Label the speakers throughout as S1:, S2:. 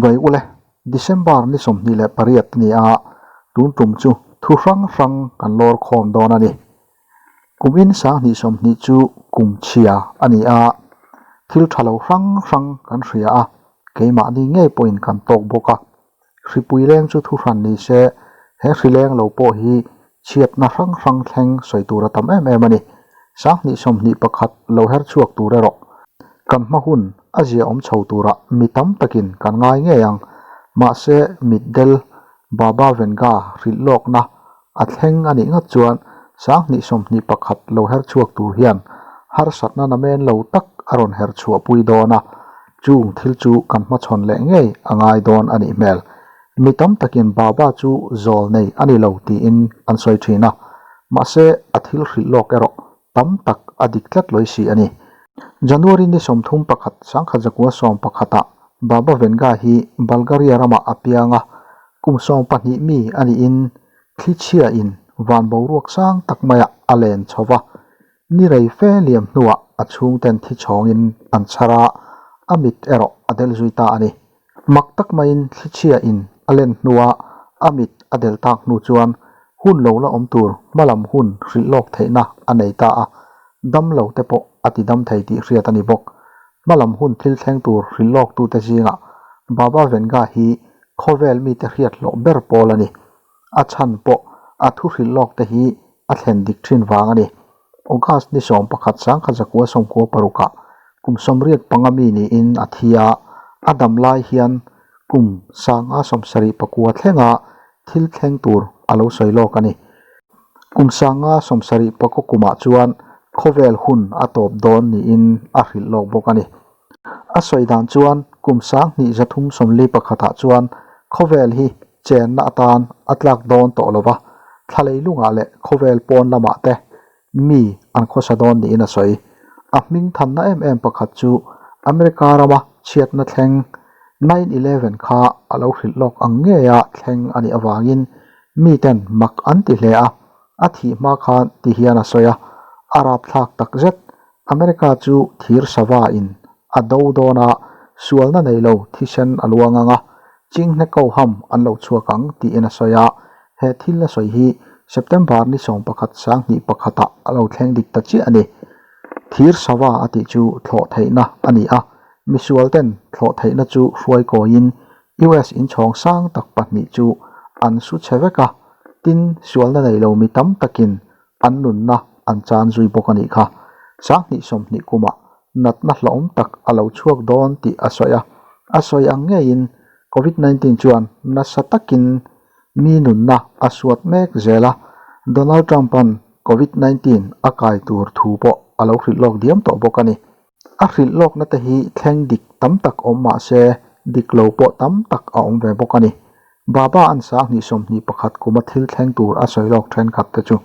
S1: Chibai ule, December ni 28 a ni a, tun tum chu thu hrang hrang kan lawr khawm dawn a ni. Kum in 2020 chu kum chhia a ni a, thil tha lo hrang hrang kan hria a, keimahni ngei pawhin kan tawk bawk a. Hripui leng chu thu hran ni se, he hri leng lo pawh hi chhiatna hrang hrang thleng sawi tur a tam em em a ni. 2021 lo her chhuak tur erawh kan hma hun a zia awm chho turah mi tam takin kan ngai ngei ang. Mahse, mitdel Baba Vanga hrilh lawkna a thleng a nih ngat chuan 2021 lo her chhuak tur hian harsatna namen lo tak a rawn her chhuahpui dawn a, chung thil chu kan hmachhawn leh ngei a ngai dawn a nih hmel. Mi tam takin Baba chu zawl nei a ni lo tiin an sawi thin a, mahse a thil hrilh lawk erawh tam tak a dik tlat lawi si a ni. January ni 31 1911 ah Baba Vanga hi Bulgaria ramah a piang a, kum 12 mi a niin thlichhia in van boruak sang tak maiah a len chho va. Ni rei fe liam hnuah a chhungten thi chhawngin an chhar a, a mit erawh a del zui ta a ni. Mak tak maiin thlichhia in a len hnua a mit a del tak hnu chuan hun lo la awm tur hmalam hun hrilh lawk theihna a nei ta a, dam lo te pawh a ti dam thei tih hriat a ni bawk. Hmalam hun thil thleng tur hrilh lawk tute zingah Baba Vanga hi khawvel mite hriat hlawh ber pawl a ni. A chhan pawh a thu hrilh lawk te hi a thlen dik thin vang a ni. August ni 11 1996 ah kum 85 mi niin a thi a, a dam lai hian kum 1979 thlenga thil thleng tur a lo sawi lawk a ni. Kum 1979 kumah chuan khawvel hun a tawp dawn niin a hrilh lawk bawk a ni. A sawi dan chuan kum 2331 ah chuan khawvel hi chenna atan a tlak dawn tawh lo va, thla leilungah leh khawvel pawn lamah te mi an khawsa dawn niin a sawi. A hming thanna em em pakhat chu America rama chhiatna thleng 9/11 kha a lo hrilh lawk ang ngeia thleng a nih avangin miten mak an ti hle a, a thih hma khan ti hian a sawi a, a rapthlak takzet. America chu thir sava in a do dawn a, sualna nei lo thisen a luang ang a, chinghne ko ham an lo chhuak ang tiin a sawi a, he thil a sawi hi September ni 11 2001 ah a lo thleng dik ta chiah a ni. Thir sava a tih chu thlawh theihna a ni a, misual ten thlawh theihna chu hruai kawiin US inchhawng sang tak pahnih chu an su chhe vek a, tin sualna nei lo mi tam takin an nunna an chan zui bawk a nih kha. 2020 kumah natna hlauhawm tak a lo chhuak dawn tih a sawi a, a sawi ang ngeiin Covid 19 chuan nasa takin mi nunna a suat mek zel a, Donald Trump-a'n Covid 19 a kai tur thu pawh a lo hrilh lawk diam tawh bawk a ni. A hrilh lawkna te hi thleng dik tam tak awm mah se dik lo pawh tam tak a awm ve bawk a ni. Baba an 2021 kuma thil thleng tur a sawi lawk thenkhat te chu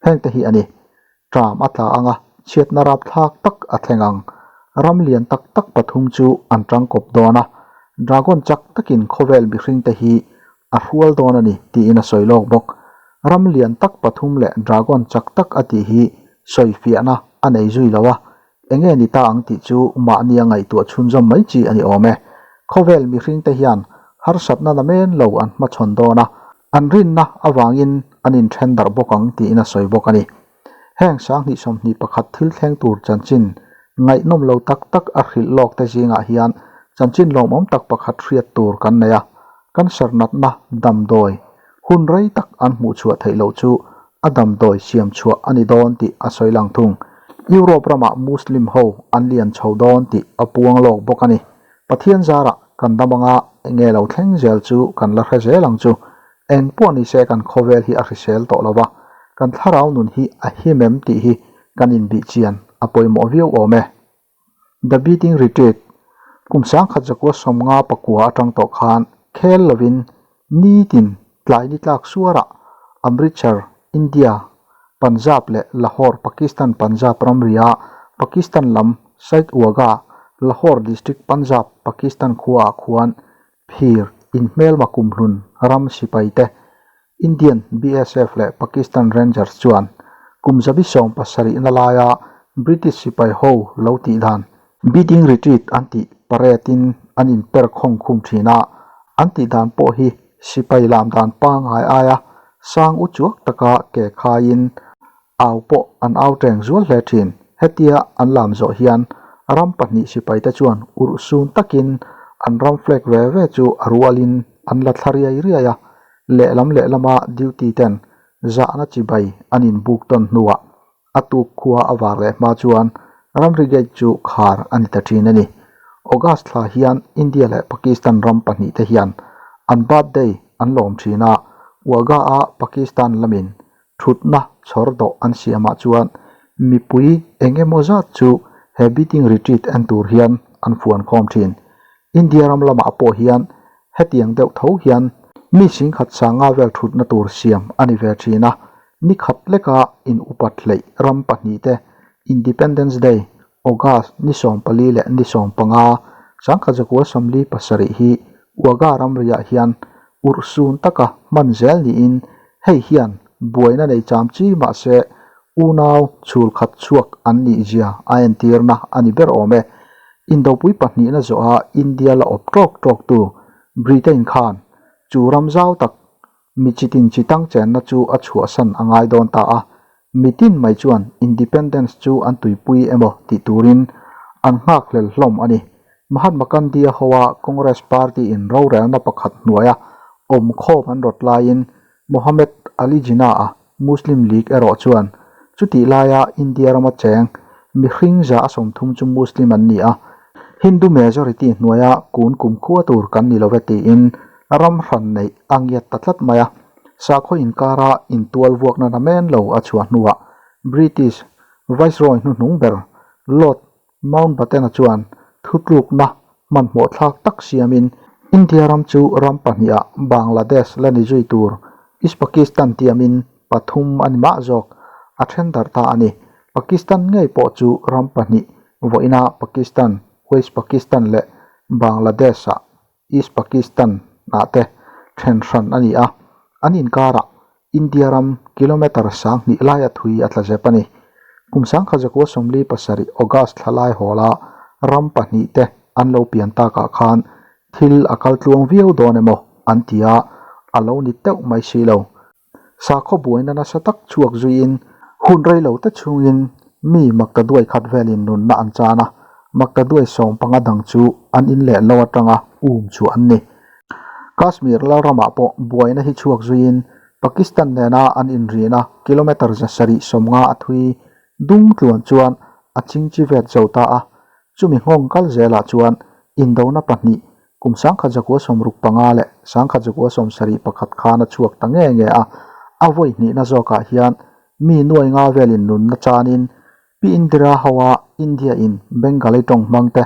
S1: heng te hi a ni. Tram a tla ang a, chhiatna rapthlak tak a thleng ang. Ram lian tak tak pathum chu an tangkawp dawn a, dragon chak takin khawvel mihring te hi a hrual dawn a ni tiin a sawi lawk bawk. Ram lian tak pathum leh dragon chak tak a tih hi sawi fiahna a nei zui lo a, enge ni ta ang tih chu mahni a ngaihtuah chhunzawm mai chi a ni awm e. Khawvel mihring te hian harsatna namen lo an hmachhawn dawn a, an rinna avangin an inthen darh bawk ang tiin a sawi bawk a ni. Heng 2021 thil thleng tur chanchin ngaihnawm lo tak tak a hrilh lawk te zingah hian chanchin lawmawm tak pakhat hriat tur kan nei a, cancer natna damdawi hun rei tak an hmuh chhuah theih loh chu a damdawi siam chhuah a ni dawn tih a sawi lang thung. Europe ramah Muslim ho an lian chho dawn tih a puang lawk bawk a ni. Pathian zarah kan dam anga enge lo thleng zel chu kan la hre zel ang chu. Eng pawh ni se kan khawvel hi a hrisel tawh lo va, kan thlarau nun hi a him em tih hi kan inbih chian a pawimawh viau awm e. The Beating Retreat, Kum 1959 atang tawh khan khel lovin nitin tlai ni tlak suarah Amritsar, India, Punjab leh Lahore, Pakistan Punjab ramria Pakistan lam Syed Wagah, Lahore District, Punjab, Pakistan khuaah khuan phir inhmelma kumhlun ram sipai te Indian BSF leh Pakistan Rangers chuan kum zabi 70 na laia British sipai ho lo tih dan Beating Retreat an tih parade in an inper khawng khum thin a. An tih dan pawh hi sipai lam dan pangngai aia sang u chuak taka ke khaiin au pawh an au teng zual hle thin. Hetia an lam zawh hian ram pahnih sipaite chuan urhsun takin an ram flag ve ve chu a rualin an la thla riai riai a, lehlam lehlama duty ten zahna chibai an inbuk tawn hnuah A tuk khua a var leh hma chuan ramri gate chu khar a ni ta thin a ni. August thla hian India leh Pakistan ram pahnih te hian an birthday an lawm thin a, Wagah-a Pakistan lamin thutna chhawr dawh an siamah chuan mipui eng emaw zat chu he beating retreat en tur hian an fuan khawm thin. India ram lamah pawh hian hetiang deuh tho hian mi singkhat sanga vel thutna tur siam a ni ve thin a, Ni khat leka in upat hleih ram pahnihte Independence Day, August ni 14 leh ni 15, 1947 hi Wagah ramriah hian urhsun taka hman zel niin hei hian buaina nei cham chi mahse unau chhul khat chhuak an nih zia a entirna a ni ber awm e. Indopui pahnihna zawha India la awp tawk tawktu Britain khan chu ram zau tak Mi chitin chitang chenna chu a chhuahsan a ngai dawn ta a, mitin mai chuan Independence chu an tuipui emaw tih turin an nghakhlel hlawm a ni. Mahatma Gandhi-a hoa Congress Party-in rorelna pakhat hnuaia awm khawm an rawt laiin Mohammed Ali Jinnah-a Muslim League erawh chuan chutih laia India rama cheng mihring za a 30 chu Muslim an ni a, Hindu majority hnuaia kun kumkhua tur kan ni love tiin Ram hran neih a ngiat ta tlat mai a, sakhaw inkara intual vuakna namen lo a chhuah hnuah British Viceroy hnuhnung ber Lord Mountbatten-a chuan thutlukna hmanhmawh thlak tak siamin India ram chu ram pahniha Bangladesh la ni zui tur East Pakistan tiamin pathum a ni mah zawk a then darh ta a ni. Pakistan ngei pawh chu ram pahnih vawiina Pakistan, West Pakistan leh Bangladesh-ah East Pakistan ah te then hran a ni a, an inkarah India ram kilometre 2000 laia thui a tla zep a ni. Kum 1947 August thla lai hawla ram pahnih te an lo pian takah khan thil a kal tluang viau dawn emaw an ti a, a lo ni teuh mai si lo. Sakhaw buaina nasa tak chhuak zuiin hun rei lo te chhungin mi maktaduai khat velin nunna an chan a, maktaduai 15 dang chu an in leh lo atanga um chu an ni. Kashmir lalramah pawh buaina hi chhuak zuiin Pakistan nena an inrina kilometre 750 a thui dung tluan chuan a chingchi vet zo ta a, chumi nghawng kal zelah chuan indona pahnih Kum 1965 leh 1971 khan a chhuak ta nge nge a, a vawi hnihna zawkah hian mi nuai nga velin nunna chanin Pi Indira hoa India in Bengali tawng hmang te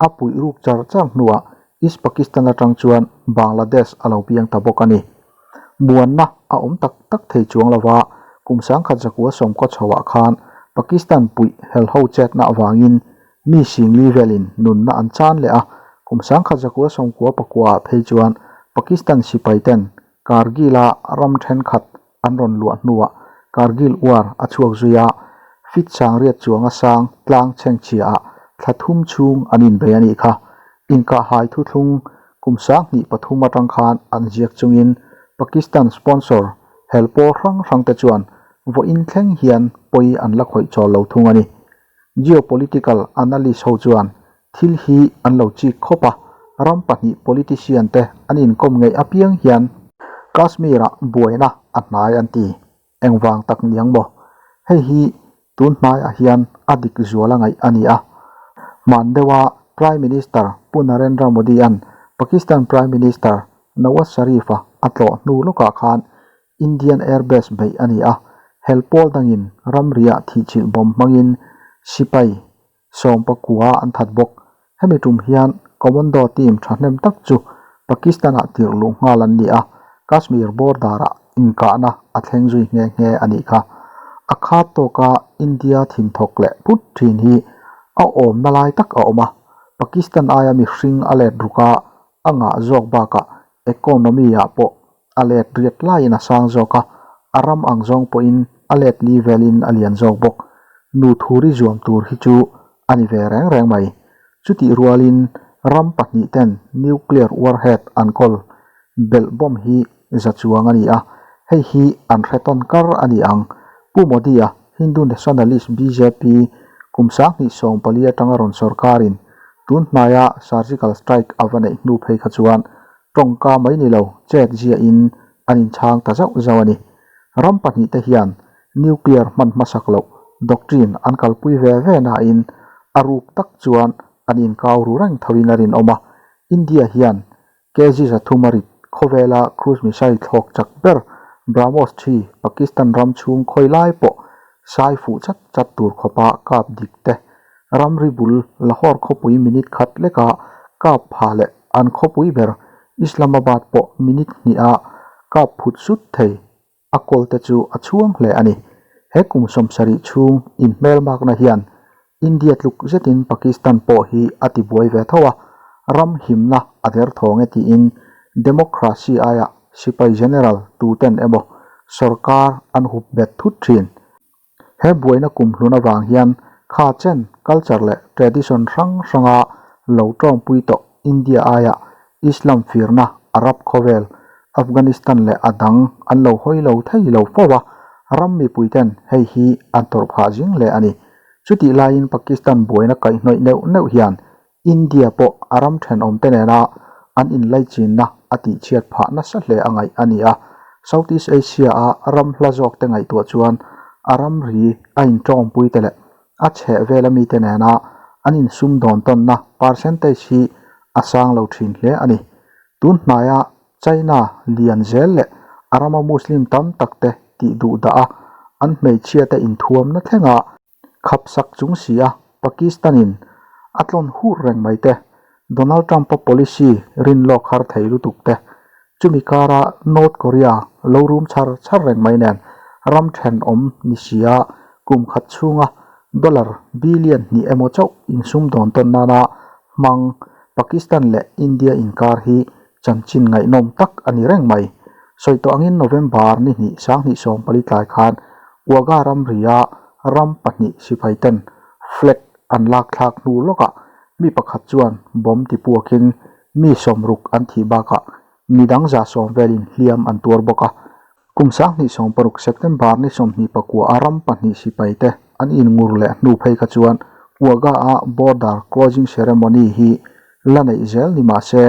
S1: a puih ruk char char hnuah East Pakistan atang chuan Bangladesh a lo piang ta bawk a ni. Muanna a awm tak tak thei chuang lova, kum 1990 chhoah khan Pakistan puih helho chetna avangin Mi singli velin nunna an chan leh a, kum 1999 ah phei chuan Pakistan sipai ten Kargil-a ram thenkhat an rawn luah hnuah Kargil War a chhuak zui a, feet 80 chuanga sang tlang chhengchhia ah thla thum chhung an inbei a nih kha. Inkahhai thuthlung kum 2003 atang khan an ziak chungin Pakistan sponsor hel pawl hrang hrang te chuan vawiin thleng hian pawi an la khawih chawl lo thung a ni. Geopolitical analyst ho chuan thil hi an lo chik khawp a, ram pahnih politician te an inkawm ngeih apiang hian Kashmir-ah buaina a hnai an ti. Engvang tak niang maw? Hei hi tun hnaiah hian a dik zual a ngaih a ni a. Hman deuha Prime Minister Pu Narendra Modi-a'n Pakistan Prime Minister Nawaz Sharif-a a tlawh hnu lawkah khan Indian Airbase beih a ni a, hel pawl dangin ramriah thihchilh bomb hmangin sipai 19 an that bawk. Hemi tum hian Commando team thahnem tak chu Pakistan-ah tirh luh nghal an ni a, Kashmir border-ah inkahna a thleng zui nghe nghe a nih kha. A khat tawka India thinthawk leh phut thin hi a awmna lai tak a awm a, Pakistan aia mihring a let ruk a, a ngah zawk bakah economy-ah pawh a let riat laiin a sang zawk a, a ram ang zawng pawhin a let li velin a lian zawk bawk. Nu thuri zuam tur hi chu a ni ve reng reng mai. Chutih rualin ram pahnih ten nuclear warhead an kawl. Belhbawm hi za chuang a ni a, hei hi an hre tawn kar a ni ang. Pu Modi-a Hindu Nationalist bjp kum 2014 atanga rawn sawrkarin tun hnaia surgical strike a va neih hnu phei kha chuan tawngka mai ni lo chet ziahin an inchhang ta zauh zauh a ni. Ram pahnihte hian nuclear hman hmasak loh doctrine an kalpui ve ve nain a ruk tak chuan an inkau ru reng thoin a rinawm a, India hian KG 300 a rit khawvela cruise missile thlawk chak ber BrahMos thi Pakistan ram chhung khawi lai pawh sai fuh chat chat tur khawpa kap dik te, ramri bul Lahore khawpui minute khat leka kap pha leh an khawpui ber Islamabad pawh minute hniha kap phut sut thei A kawlte chu a chhuang hle a ni. He kum 70 chhung inhmelmakna hian India tluk zetin Pakistan pawh hi a tibuai ve tho a, ram himna a derthawng e tiin democracy aia sipai general tuten emaw sorkar an hup bet thut thin. He buaina kum hlun avang hian kha chen culture leh tradition hrang hranga lo tawngpui tawh India aia Islam firna Arab khawvel, Afghanistan leh a dang an lo hawi lo thei lo fo a, ram mipuiten hei hi an tawrh phah zing hle a ni. Chutih laiin Pakistan buaina kaihhnawih neuh neuh hian India pawh a ram thenawmte nena an inlaichinna a tihchhiat phah nasa hle a ngaih a ni a. Southeast Asia-a ram hla zawkte ngaihtuah chuan a ramri a intawngpuite leh a chhehvela mite nena an insumdawn tawnna percentage hi a sang lo thin hle a ni. Tun hnaia China lian zel leh a rama Muslim tam takte tih duh dah a, an hmeichhiate inthuamna thlenga Khapsak chung si a, Pakistan-in a tlawn hur reng mai te, Donald Trump-a policy rin lawk har thei lutuk te, chumi kara North Korea lo rum char char reng mai nen ram thenawm ni si a, kum khat chhunga dollar billion hnih emaw chauh insumdawn tawn nana hmang Pakistan leh India inkar hi chanchin ngaihnawm tak a ni reng mai. Sawi tawh angin November ni hnih 2014 tlai khan Wagah ramria ram pahnih sipaiten flag an lak thlak hnu lawkah mi pakhat chuan bomb ti puakin mi sawmruk an thih bakah midang 110 velin hliam an tuar bawk a. Kum 2016 September ni 29 a ram pahnih sipaite an inngur leh hnu phei kha chuan Wagah-a border closing ceremony hi la neih zel ni mah se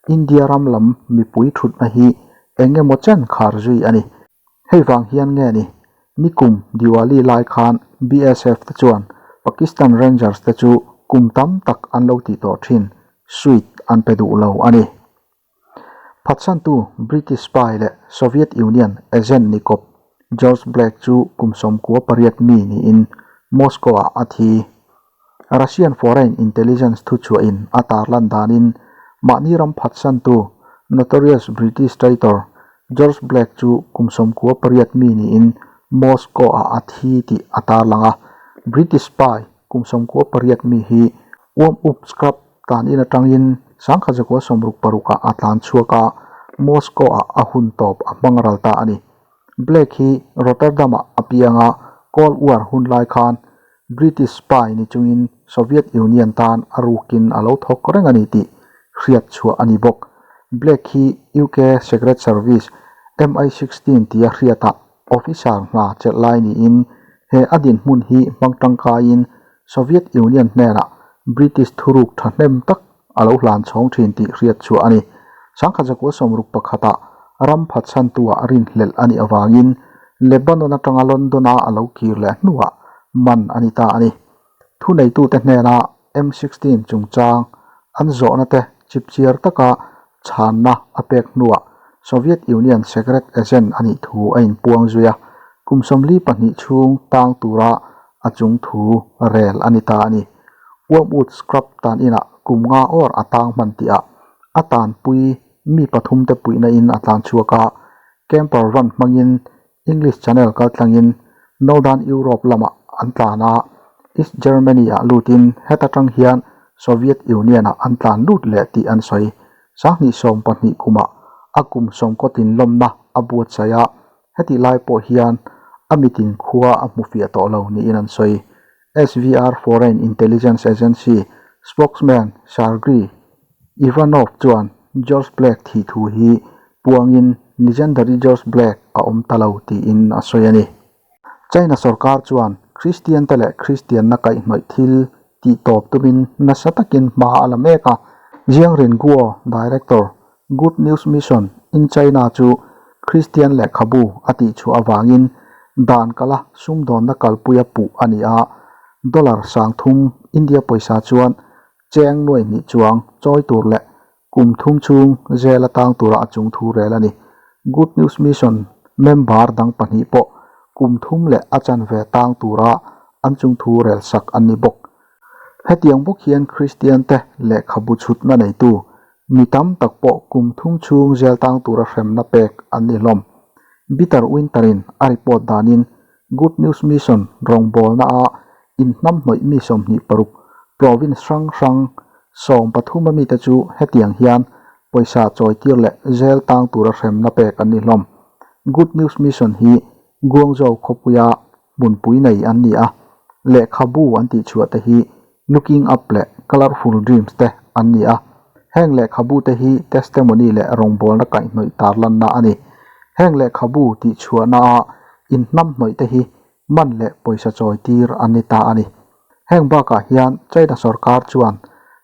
S1: India ram lam mipui thutna hi eng emaw chen khar zui a ni. Hei vang hian nge ni? Nikum Diwali lai khan BSF te chuan Pakistan Rangers te chu kum tam tak an lo tih tawh thin sweet an pe duh lo a ni. Phatsantu British spy leh Soviet Union agent ni kawp George Black chu kum 98 mi niin Moscow-ah a thi. Russian foreign intelligence thuchhuahin a tarlan danin mahni ram phatsantu notorious British traitor George Black chu kum 98 mi niin Moscow-ah a thi tih a tarlang a. British spy kum 98 mi hi Uam-up scrub tan in atangin 1966-ah a tlan chhuak a, Moscow-ah a hun tawp a hmang ral ta a ni. Black hi Rotterdam-ah a piang a, Cold War hun lai khan British spy ni chungin Soviet Union tan a rukin a lo thawk reng a ni tih hriat chhuah a ni bawk. Black hi UK Secret Service MI16 tia hriatah officer hna chelh lai niin he a dinhmun hi hmang tangkaiin Soviet Union hnenah British thuruk thahnem tak a lo hlan chhawng thin tih hriat chhuah a ni. 1961-ah ram phatsantuah rinhlelh a nih avangin Lebanon atanga London-a a lo kir leh hnuah man a ni ta a ni. Thuneitute hnena M16 chungchang an zawhna te chipchiar taka chhanna a pek hnuah Soviet Union secret agent a nih thu a inpuang zui a, kum 42 chhung tang tura a chung thu rel a ni ta a ni. Wormwood Scrub tan inah kum nga awr a tang hman tihah a tanpui mi pathum te puihna in a tlan chhuak a, camper van hmangin English Channel kaltlangin Northern Europe lamah an tlan a, East Germany-ah lutin heta tang hian Soviet Union-ah an tlan lut leh tih an sawi. 2012 kumah a kum sawmkawtin lawmna a buatsaih a, hetih lai pawh hian a mitin khua a hmu fiah tawh lo niin an sawi. SVR Foreign Intelligence Agency spokesman Sergei Ivanov chuan George Black thih thu hi puangin Legendary George Blake a awm ta lo tiin a sawi a ni. China sorkar chuan Kristiante leh Kristianna kaihhnawih thil tih tawp tumin nasa takin hma a la mek a. Jiang Ringuo, Director, Good News Mission in China chu Kristian lehkhabu a tihchhuah avangin dan kala sumdawnna kalpuia puh a ni a, dollar 3000 India pawisa chuan cheng nuai hnih chuang chawi tur leh Kum thum chhung jail a tang tura a chung thu rel a ni. Good News Mission member dang pahnih pawh kum thum leh a chanve tang tura an chung thu rel sak an ni bawk. Hetiang bawk hian Kristian te lehkhabu chhutna neitu mi tam tak pawh kum thum chhung jail tang tura hremna pek an ni hlawm. Bitter Winter in a report danin Good News Mission rawngbawlna a inhnamhnawih mi 26 province hrang hrang 13 a mite chu hetiang hian pawisa chawitir leh jail tang tura hremna pek an ni hlawm. Good News Mission hi Guangzhou khawpuia hmunpui nei an ni a, lehkhabu an tihchhuah te hi Looking Up leh Colourful Dreams te an ni a, heng lehkhabu te hi testimony leh rawngbawlna kaihhnawih tarlanna a ni. Heng lehkhabu tihchhuahna a inhnamhnawih te hi man leh pawisa chawi tir an ni ta a ni. Heng bakah hian China sorkar chuan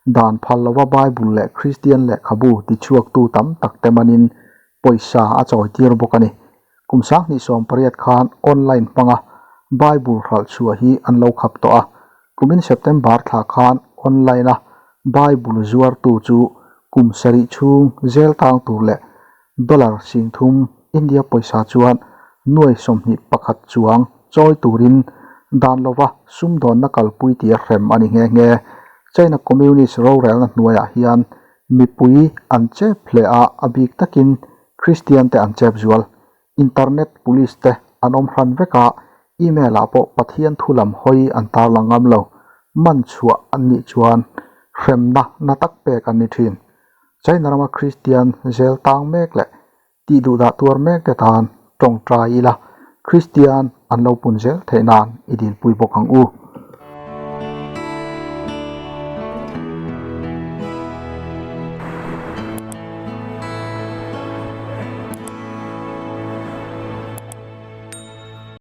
S1: dan phal lova Bible leh Kristian lehkhabu tichhuaktu tam tak te manin pawisa a chawi tir bawk a ni. Kum 2018 khan online hmanga Bible hralh chhuah hi an lo khap tawh a, kumin September thla khan online a Bible zuartu chu kum sarih chhung zel tang tur leh dollar 3000 India pawisa chuan nuai 21 chuang chawi turin dan lova sumdawnna kalpui tia hrem a ni nghe nghe. China Communist rorelna hnuaiah hian mipui an chep hle a, a bik takin Kristian te an chep zual. Internet police te an awm hran vek a, email ah pawh Pathian thu lam hawi an tarlang ngam lo. Man chhuah an nih chuan hremna na tak pek an ni thin. China rama Kristian zel tang mek leh tih duhdah tuar mek te tan tawngtai ila Kristian an lo pun zel theih nan i dilpui bawk ang u.